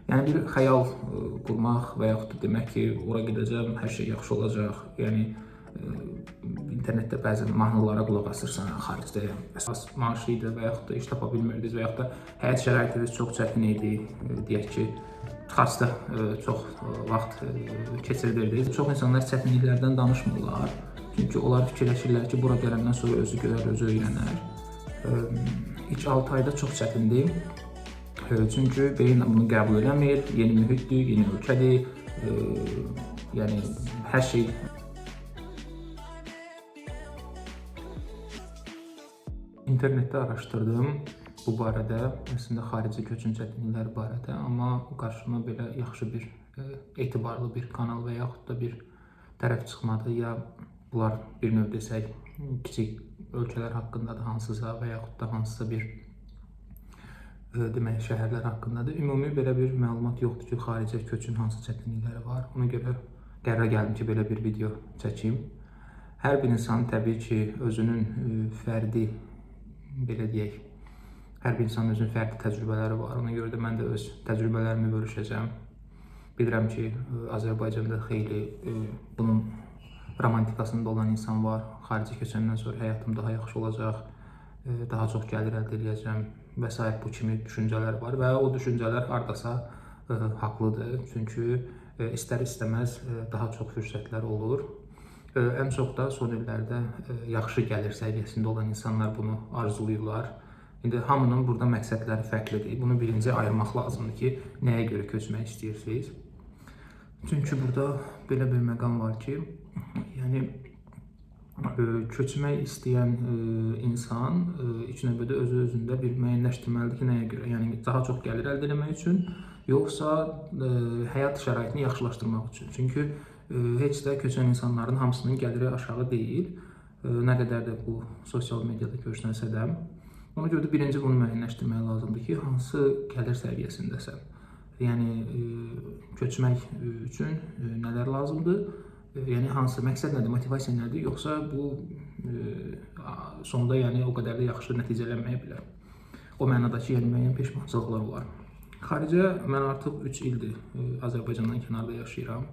Yəni bir xəyal qurmaq və yaxud da demək ki, ora gedəcəm, hər şey yaxşı olacaq. Yəni internetdə bəzən mahnılara qulaq asırsan, xaricdə əsas maaşı idi və yaxud da iş tapa bilmirdiniz və yaxud da həyat şəraitiniz çox çətin idi, deyək ki, xaricdə çox vaxt keçirdirdiniz. Çox insanlar çətinliklərdən danışmırlar. Çünki onlar fikirləşirlər ki, bura gələndən sonra özü görər, özü öyrənər. İlk 6 ayda çox çətindir. Çünki beyin bunu qəbul eləmir, yeni mühitdir, yeni ölkədir. Yəni hər şey İnternetdə araşdırdım bu barədə, əslində xarici köçün çətinlikləri barədə, amma qarşıma belə yaxşı bir etibarlı bir kanal və yaxud da bir tərəf çıxmadı. Ya bunlar bir növ desək kiçik ölkələr haqqındadır hansısa və yaxud da hansısa bir demək şəhərlər haqqındadır. Ümumi belə bir məlumat yoxdur ki, xaricə köçün hansı çətinlikləri var. Ona görə qərara gəldim ki, belə bir video çəkim. Hər bir insan təbii ki, özünün fərdi, belə deyək, hər bir insanın özünün fərqli təcrübələri var. Ona görə də mən də öz təcrübələrimi bölüşəcəm. Bilirəm ki, Azərbaycanda xeyli bunun romantikasında olan insan var. Xaricə köçəndən sonra həyatım daha yaxşı olacaq, daha çox gəlir əldə edəcəm və s. bu kimi düşüncələr var və o düşüncələr hardasa haqlıdır. Çünki istər-istəməz daha çox fürsətlər olur. Ən çox da son illərdə yaxşı gəlir səviyyəsində olan insanlar bunu arzulayırlar. İndi hamının burada məqsədləri fərqlidir. Bunu birinci ayırmaq lazımdır ki, nəyə görə köçmək istəyirsiniz? Çünki burada belə bir məqam var ki, yəni köçmək istəyən insan ilk növbədə özü-özündə bir müəyyənləşdirməlidir ki, nəyə görə? Yəni daha çox gəlir əldə etmək üçün, yoxsa həyat şəraitini yaxşılaşdırmaq üçün. Çünki heç də köçən insanların hamısının gəliri aşağı deyil. Nə qədər də bu sosial mediada görsənsə də. Ona görə də birinci bunu müəyyənləşdirmək lazımdır ki, hansı gəlir səviyyəsindəsən. Yəni köçmək üçün nələr lazımdır? Yəni hansı məqsəd nədir, motivasiya nədir? Yoxsa bu sonda yəni o qədər də yaxşı nəticələnməyə bilər. O mənada ki, yəni müəyyən peşmançılıqlar olar. Xaricə mən artıq 3 ildir Azərbaycandan kənarda yaşayıram.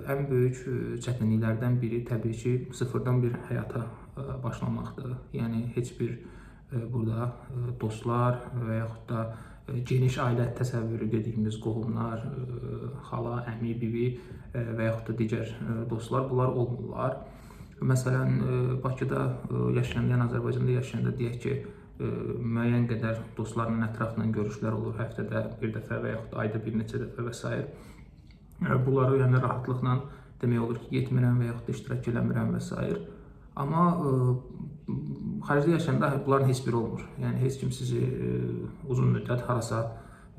Ən böyük çətinliklərdən biri təbii ki, sıfırdan bir həyata başlamaqdır. Yəni heç bir burada dostlar və yaxud da geniş ailə təsəvvürü dediyimiz qohumlar, xala, əmi, bibi və yaxud da digər dostlar, bunlar olmurlar. Məsələn, Bakıda yaşayanda, yəni Azərbaycanda yaşayanda deyək ki, müəyyən qədər dostlarla ətrafla görüşlər olur, həftədə bir dəfə və yaxud da ayda bir neçə dəfə və s. Bunları yəni rahatlıqla demək olur ki, getmirəm və yaxud da iştirak eləmirəm və s. Amma xaricdə yaşayanda bunların heç biri olmur. Yəni heç kim sizi uzun müddət harasa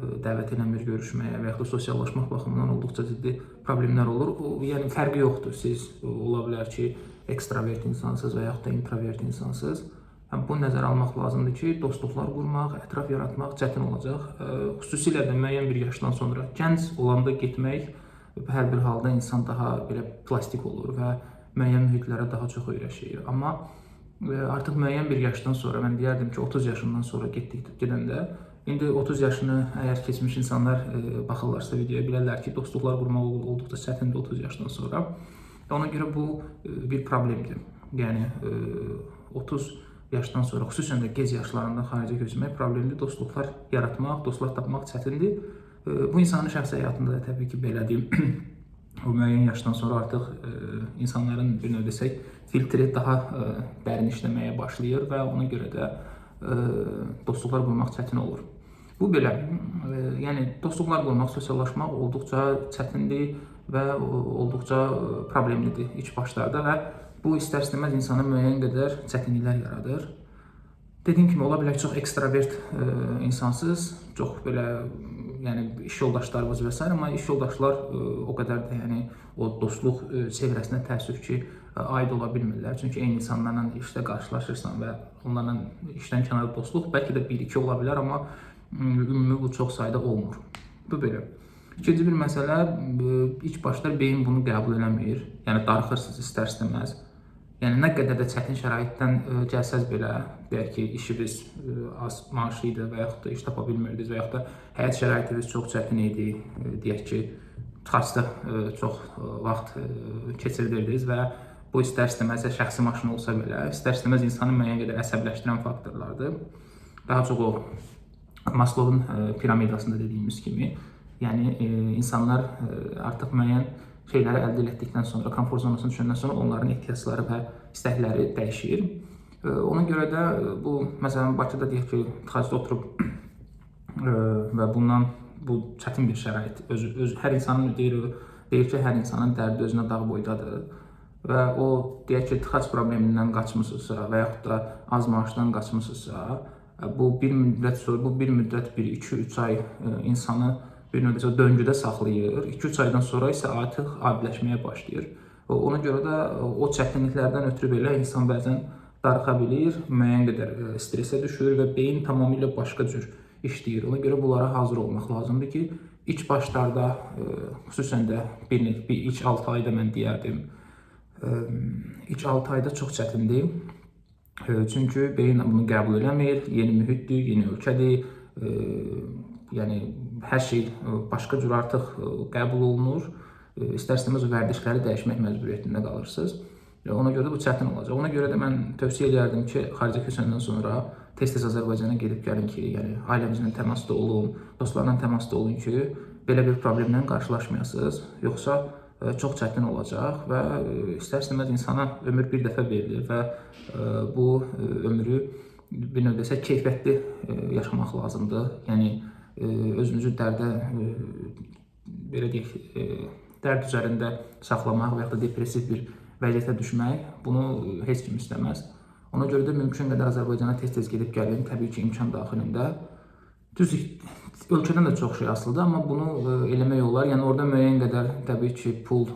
dəvət eləmir görüşməyə və yaxud da sosiallaşmaq baxımından olduqca ciddi problemlər olur. Yəni fərqi yoxdur. Siz ola bilər ki, ekstravert insansınız və yaxud da introvert insansınız. Həm bunu nəzərə almaq lazımdır ki, dostluqlar qurmaq, ətraf yaratmaq çətin olacaq. Xüsusilə də müəyyən bir yaşdan sonra gənc olanda getmək hər bir halda insan daha belə plastik olur və müəyyən mühitlərə daha çox öyrəşir. Amma artıq müəyyən bir yaşdan sonra, mən deyərdim ki, 30 yaşından sonra gedəndə, indi 30 yaşını əgər keçmiş insanlar baxırlarsa videoya, bilərlər ki, dostluqlar qurmaq olduqca çətindir 30 yaşdan sonra. Ona görə bu bir problemdir. Yəni 30 yaşdan sonra, xüsusən də gec yaşlarında xaricə köçmək problemdir. Dostluqlar yaratmaq, dostlar tapmaq çətindir. Bu insanın şəxsi həyatında da təbii ki, belədir. O müəyyən yaşdan sonra artıq insanların bir növ desək filtri daha dərin işləməyə başlayır və ona görə də dostluqlar qurmaq çətin olur. Bu belə, yəni dostluqlar qurmaq, sosiallaşmaq olduqca çətindir və olduqca problemlidir ilk başlarda və bu istər-istəməz insana müəyyən qədər çətinliklər yaradır. Dediyim kimi, ola bilər ki, çox ekstravert insansınız, çox belə, yəni iş yoldaşlarınız və s. amma iş yoldaşlar o qədər də yəni o dostluq çevrəsinə təəssüf ki, aid ola bilmirlər. Çünki eyni insanlarla işdə qarşılaşırsan və onlarla işdən kənarda dostluq bəlkə də 1-2 ola bilər, amma ümumi bu çox sayda olmur. Bu belə. İkinci bir məsələ, ilk başda beyin bunu qəbul eləmir. Yəni darıxırsınız istər-istəməz. Yəni nə qədər də çətin şəraitdən gəlsəz belə, deyək ki, işiniz az maaşlı idi və yaxud da iş tapa bilmirdiniz və yaxud da həyat şəraitiniz çox çətin idi, deyək ki, xaricdə çox vaxt keçirdirdiniz və bu istər-istəməz şəxsi maşın olsa belə, istər-istəməz insanı müəyyən qədər əsəbləşdirən faktorlardır. Daha çox o Maslow'un piramidasında dediyimiz kimi, yəni insanlar artıq müəyyən şeyləri əldə etdikdən sonra, komfort zonasına düşəndən sonra onların ehtiyacları və istəkləri dəyişir. Ona görə də bu, məsələn, Bakıda deyək ki, xaricdə oturub və bundan bu çətin bir şərait. Öz hər insanın deyir ki, hər insanın dərdi özünə dağ boydadır. Və o deyək ki, tıxac problemindən qaçmısınızsa və yaxud da az maaşdan qaçmısınızsa, bu bir müddət sonra, bu bir müddət 1, 2, 3 ay insanı bir növdə döngüdə saxlayır. 2-3 aydan sonra isə artıq adiləşməyə başlayır. Ona görə də o çətinliklərdən ötürü belə insan bəzən darıxa bilir, müəyyən qədər stresə düşür və beyin tamamilə başqa cür işləyir. Ona görə bunlara hazır olmaq lazımdır ki, ilk başlarda, xüsusən də bir ilk 6 ayda mən deyərdim, ilk 6 ayda çox çətindir. Çünki beyin bunu qəbul eləmir, yeni mühitdir, yeni ölkədir, yəni hər şey başqa cür artıq qəbul olunur. İstər-istəməz o vərdişləri dəyişmək məcburiyyətində qalırsınız. Ona görə də bu çətin olacaq. Ona görə də mən tövsiyə edərdim ki, xaricə köçəndən sonra tez-tez Azərbaycana gedib gəlin ki, yəni ailəmizlə təmasda olun, dostlarla təmasda olun ki, belə bir problemlə qarşılaşmayasınız. Yoxsa çox çətin olacaq və istər-istəməz insana ömür bir dəfə verilir və bu ömrü bir növ desək keyfiyyətli yaşamaq lazımdır. Yəni özünüzü dərdə, belə deyək, dərd üzərində saxlamaq və yaxud da depressiv bir vəziyyətə düşmək, bunu heç kim istəməz. Ona görə də mümkün qədər Azərbaycana tez-tez gedib gəlin, təbii ki, imkan daxilində. Düzdür, ölkədən də çox şey asılıdır, amma bunu eləmək olar. Yəni orada müəyyən qədər təbii ki, pul,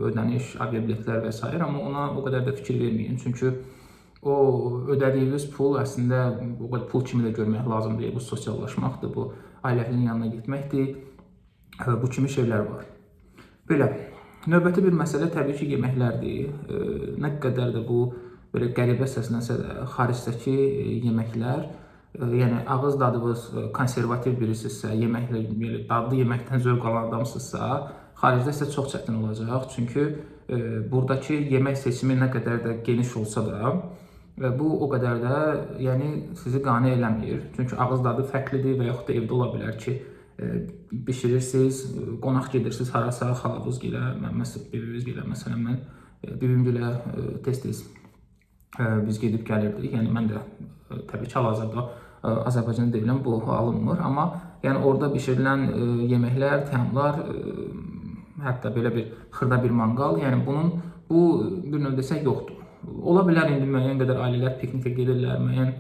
ödəniş, aviabiletlər və s. amma ona o qədər də fikir verməyin. Çünki o ödədiyiniz pul əslində o qədər pul kimi də görmək lazım deyil. Bu sosiallaşmaqdır, bu ailənin yanına getməkdir. Bu kimi şeylər var. Belə, növbəti bir məsələ təbii ki, yeməklərdir. Nə qədər də bu belə qəribə səslənsə də, xaricdəki yeməklər, yəni ağız dadınız konservativ birisinizsə, yeməklə, belə dadlı yeməkdən zövq alan adamsınızsa, xaricdə sizə çox çətin olacaq. Çünki buradakı yemək seçimi nə qədər də geniş olsa da, bu o qədər də yəni sizi qane eləmir. Çünki ağız dadı fərqlidir və yaxud da evdə ola bilər ki, bişirirsiniz, qonaq gedirsiniz harasa, xalavız gilə, mən məsələn bibimiz gilə, məsələn mən bibim gilə tez-tez biz gedib gəlirdik. Yəni mən də təbii ki, hal-hazırda Azərbaycanda deyilən bu alınmır, amma yəni orada bişirilən yeməklər, təamlar, hətta belə bir xırda bir manqal, yəni bunun bu bir növ desək yoxdur. Ola bilər indi müəyyən qədər ailələr piknikə gedirlər, müəyyən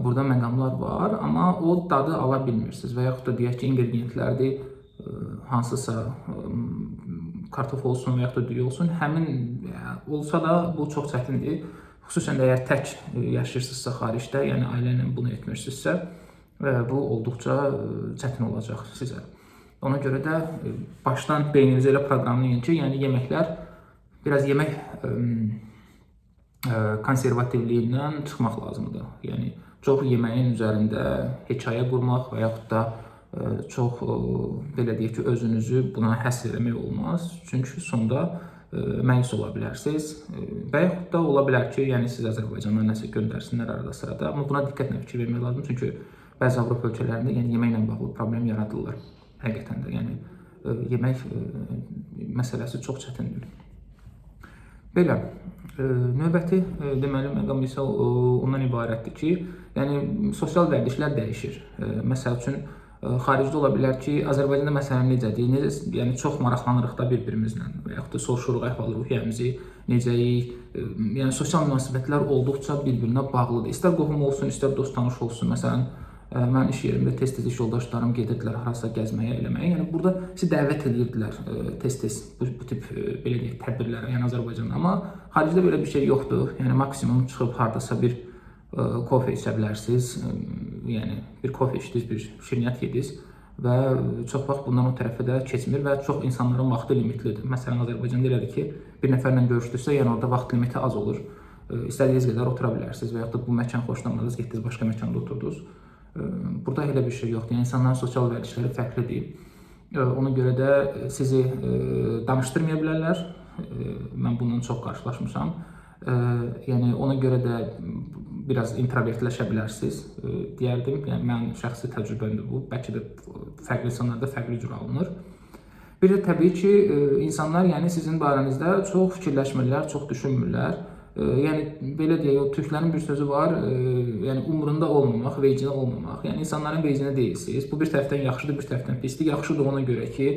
burada məqamlar var, amma o dadı ala bilmirsiniz və yaxud da deyək ki, ingredientlərdir, hansısa kartof olsun və yaxud da düyü olsun, həmin olsa da bu çox çətindir. Xüsusən də əgər tək yaşayırsınızsa xaricdə, yəni ailə ilə bunu etmirsinizsə, bu olduqca çətin olacaq sizə. Ona görə də başdan beyninizi elə proqramlayın ki, yəni yeməklər biraz yemək konservativliyindən çıxmaq lazımdır. Yəni çox yeməyin üzərində hekayə qurmaq və yaxud da çox belə deyək ki, özünüzü buna həsr eləmək olmaz. Çünki sonda məyus ola bilərsiniz və yaxud da ola bilər ki, yəni siz Azərbaycandan nəsə göndərsinlər arada sırada, amma buna diqqətlə fikir vermək lazımdır. Çünki bəzi Avropa ölkələrində yəni yeməklə bağlı problem yaradırlar. Həqiqətən də yəni yemək məsələsi çox çətindir. Belə, növbəti deməli məqam isə ondan ibarətdir ki, yəni sosial vərdişlər dəyişir. Məsəl üçün xaricdə ola bilər ki, Azərbaycanda məsələn necədir? Necə, yəni çox maraqlanırıq da bir-birimizlə və yaxud da soruşuruq əhval-ruhiyyəmizi, necəyik. Yəni sosial münasibətlər olduqca bir-birinə bağlıdır. İstər qohum olsun, istər dost-tanış olsun. Məsələn, mən iş yerimdə tez-tez iş yoldaşlarım gedirdilər harasa gəzməyə, eləməyə. Yəni burada sizi dəvət edirdilər tez-tez bu tip belə deyək tədbirlərə, yəni Azərbaycanda. Amma xaricdə belə bir şey yoxdur. Yəni maksimum çıxıb hardasa bir kofe içə bilərsiniz. Yəni bir kofe içdiniz, bir şirniyyat yediniz və çox vaxt bundan o tərəfə də keçmir və çox insanların vaxtı limitlidir. Məsələn, Azərbaycanda elədir ki, bir nəfərlə görüşdünüzsə, yəni orada vaxt limiti az olur. İstədiyiniz qədər otura bilərsiniz və yaxud da bu məkan xoşlamadınız, getdiniz başqa məkanda oturdunuz. Burada elə bir şey yoxdur. Yəni insanların sosial vərdişləri fərqlidir. Ona görə də sizi danışdırmaya bilərlər. Mən bundan çox qarşılaşmışam. Yəni ona görə də biraz introvertləşə bilərsiniz, deyərdim. Yəni mənim şəxsi təcrübəmdir bu. Bəlkə də fərqli insanlarda fərqli cür alınır. Bir də təbii ki, insanlar yəni sizin barənizdə çox fikirləşmirlər, çox düşünmürlər. Yəni belə deyək, o türklərin bir sözü var, yəni umurunda olmamaq, vecinə olmamaq. Yəni insanların vecinə deyilsiniz. Bu bir tərəfdən yaxşıdır, bir tərəfdən pisdir. Yaxşıdır ona görə ki,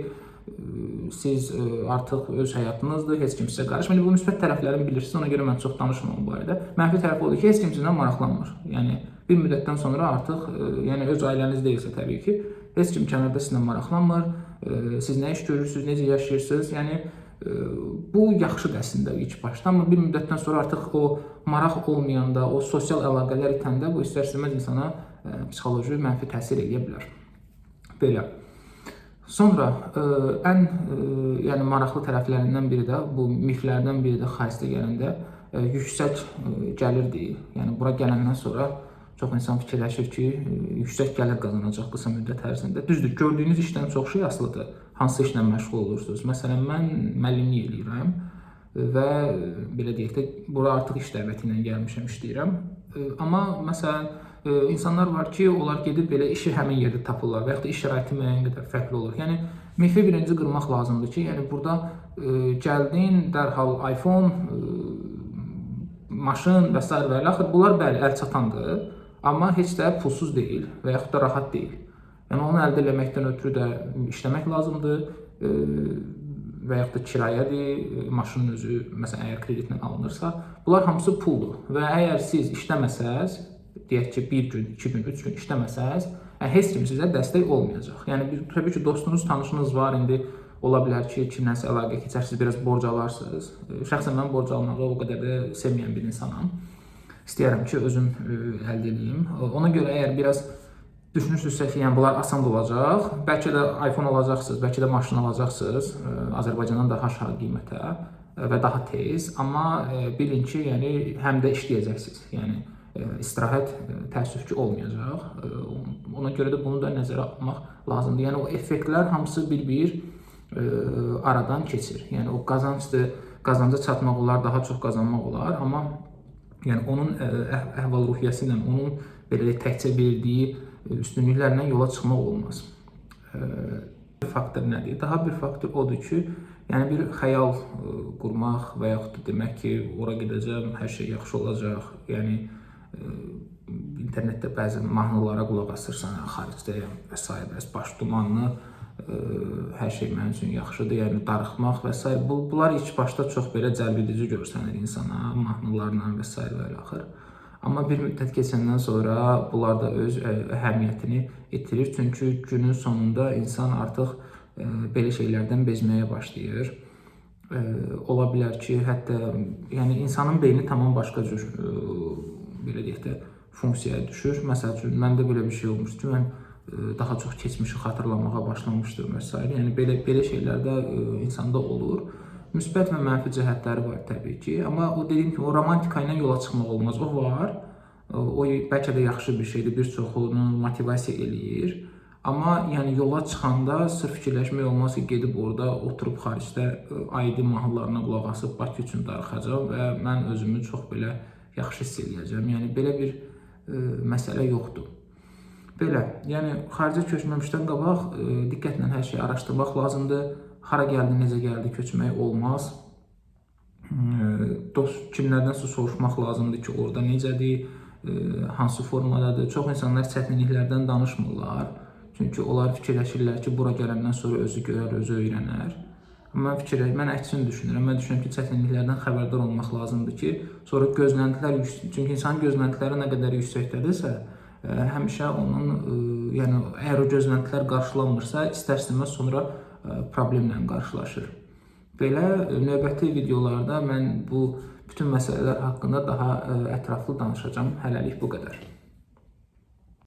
siz artıq öz həyatınızdır, heç kim sizə qarışmır. Bu müsbət tərəflərini bilirsiniz, ona görə mən çox danışmıram bu barədə. Mənfi tərəfi odur ki, heç kim sizdən maraqlanmır. Yəni bir müddətdən sonra artıq, yəni öz ailəniz deyilsə təbii ki, heç kim kənarda sizdən maraqlanmır. Siz nə iş görürsünüz, necə yaşayırsınız? Yəni bu yaxşıdır əslində ilk başda, amma bir müddətdən sonra artıq o maraq olmayanda, o sosial əlaqələr itəndə bu istər-istəməz insana psixoloji mənfi təsir eləyə bilər. Belə. Sonra ən yəni maraqlı tərəflərindən biri də bu miflərdən biri də xaricdə gələndə yüksək gəlirdi. Yəni bura gələndən sonra çox insan fikirləşir ki, yüksək gəlir qazanacaq qısa müddət ərzində. Düzdür, gördüyünüz işdən çox şey asılıdır. Hansı işlə məşğul olursunuz? Məsələn, mən müəllimlik eləyirəm və belə deyək də, bura artıq iş dəvəti ilə gəlmişəm, işləyirəm. Amma məsələn, insanlar var ki, onlar gedib belə işi həmin yerdə tapırlar və yaxud da iş şəraiti müəyyən qədər fərqli olur. Yəni mifi birinci qırmaq lazımdır ki, yəni burada gəldin, dərhal iPhone, maşın və sair və ilaxır, bunlar bəli əl çatandır, amma heç də pulsuz deyil və yaxud da rahat deyil. Yəni onu əldə eləməkdən ötürü də işləmək lazımdır və yaxud da kirayədir, maşının özü məsələn əgər kreditlə alınırsa, bunlar hamısı puldur və əgər siz işləməsəz, deyək ki, bir gün, 2 gün, 3 gün işləməsəz, heç kim sizə dəstək olmayacaq. Yəni təbii ki, dostunuz, tanışınız var, indi ola bilər ki, kimlənsə əlaqə keçərsiniz, biraz borc alarsınız. Şəxsən mən borc almağı o qədər də sevməyən bir insanam. İstəyirəm ki, özüm əldə edeyim. Ona görə əgər biraz düşünürsünüzsə ki, yəni bunlar asan olacaq, bəlkə də iPhone alacaqsınız, bəlkə də maşın alacaqsınız, Azərbaycandan daha aşağı qiymətə və daha tez, amma bilin ki, yəni həm də işləyəcəksiniz. Yəni istirahət təəssüf ki olmayacaq. Ona görə də bunu da nəzərə almaq lazımdır. Yəni o effektlər hamısı bir-bir aradan keçir. Yəni o qazancdır, qazanca çatmaq olar, daha çox qazanmaq olar, amma yəni onun əhval-ruhiyyəsi ilə, onun belə deyək, təkcə verdiyi üstünlüklərlə yola çıxmaq olmaz. Faktor nədir? Daha bir faktor odur ki, yəni bir xəyal qurmaq və yaxud da demək ki, ora gedəcəm, hər şey yaxşı olacaq. Yəni internetdə bəzi mahnılara qulaq asırsan, xaricdəyəm və s. bəs baş dumanlı, hər şey mənim üçün yaxşıdır, yəni darıxmaq və s. Bunlar ilk başda çox belə cəlbedici görsənir insana, mahnılarla və s. və ilaxır. Amma bir müddət keçəndən sonra bunlar da öz əhəmiyyətini itirir. Çünki günün sonunda insan artıq belə şeylərdən bezməyə başlayır. Ola bilər ki, hətta yəni insanın beyni tamam başqa cür belə deyək də funksiyaya düşür. Məsəl üçün məndə belə bir şey olmuşdu ki, mən daha çox keçmişi xatırlamağa başlamışdım və s. Yəni belə şeylər də insanda olur. Müsbət və mənfi cəhətləri var təbii ki, amma o dediyim kimi o romantika ilə yola çıxmaq olmaz. O var. O bəlkə də yaxşı bir şeydir, bir çoxunu motivasiya eləyir. Amma yəni yola çıxanda sırf fikirləşmək olmaz ki, gedib orada oturub xaricdə aidi mahnılarına qulaq asıb Bakı üçün darıxacağam və mən özümü çox belə yaxşı hiss eləyəcəm. Yəni belə bir məsələ yoxdur. Belə, yəni xaricə köçməmişdən qabaq diqqətlə hər şeyi araşdırmaq lazımdır. Hara gəldi, necə gəldi köçmək olmaz. Dost kimlərdənsə soruşmaq lazımdır ki, orada necədir, hansı formadadır. Çox insanlar çətinliklərdən danışmırlar. Çünki onlar fikirləşirlər ki, bura gələndən sonra özü görər, özü öyrənər. Amma mən əksini düşünürəm. Mən düşünürəm ki, çətinliklərdən xəbərdar olmaq lazımdır ki, sonra gözləntilər, çünki insanın gözləntiləri nə qədər yüksəkdədirsə, həmişə onun, yəni əgər o gözləntilər qarşılanmırsa, istər-istəməz sonra problemlə qarşılaşır. Belə növbəti videolarda mən bu bütün məsələlər haqqında daha ətraflı danışacağam. Hələlik bu qədər.